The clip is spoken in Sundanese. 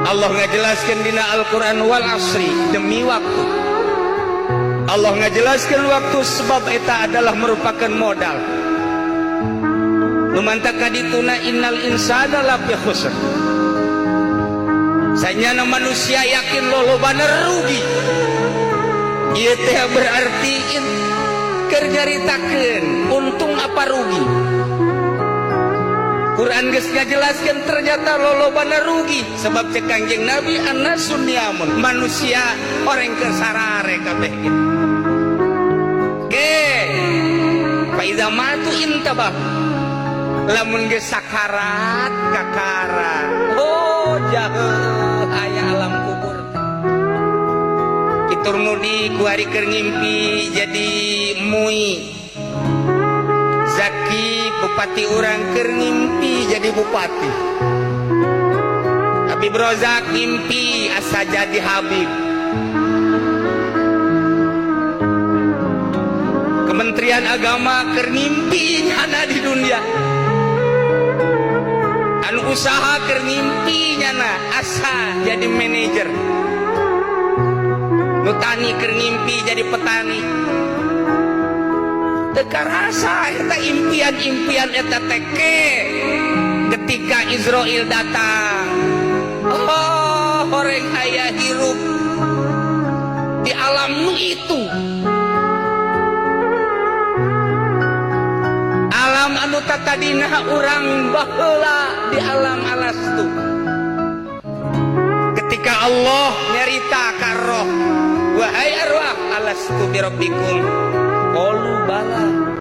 Allah ngajelaskeun dina Al-Qur'an wal asri, demi waktu. Allah ngajelaskeun waktu sebab eta adalah merupakan modal. Nu mantak kadituna innal insana lafi khusr. Sanyana manusia yakin lolobana rugi. Ieu teh berarti keur nyaritakeun untung apa rugi. Quran geus ngajelaskeun ternyata lolobana rugi sebab cek Kangjeng Nabi annasun niamun, manusia orang keur sarare kabeh ge. Ge fa idza matu intabah, lamun geus sakarat kakara, oh jauh aya alam kubur. Kitur mudi kuari keur ngimpi jadi mui Zaki bupati urang keur ngimpi jadi bupati. Habib Rozak ngimpi asa jadi Habib. Kementerian Agama keur ngimpi nyana di dunia. Anu usaha keur ngimpi nyana asa jadi manajer. Nu tani keur ngimpi jadi petani. Teu karasa eta impian-impian eta teke ketika Israel datang. Oh, horeng aya hirup di alam nu itu. Alam anu tatadina urang baheula di alam alastu. Ketika Allah nyarita ka roh, wahai arwah alastu birabbikum. Qalu bala.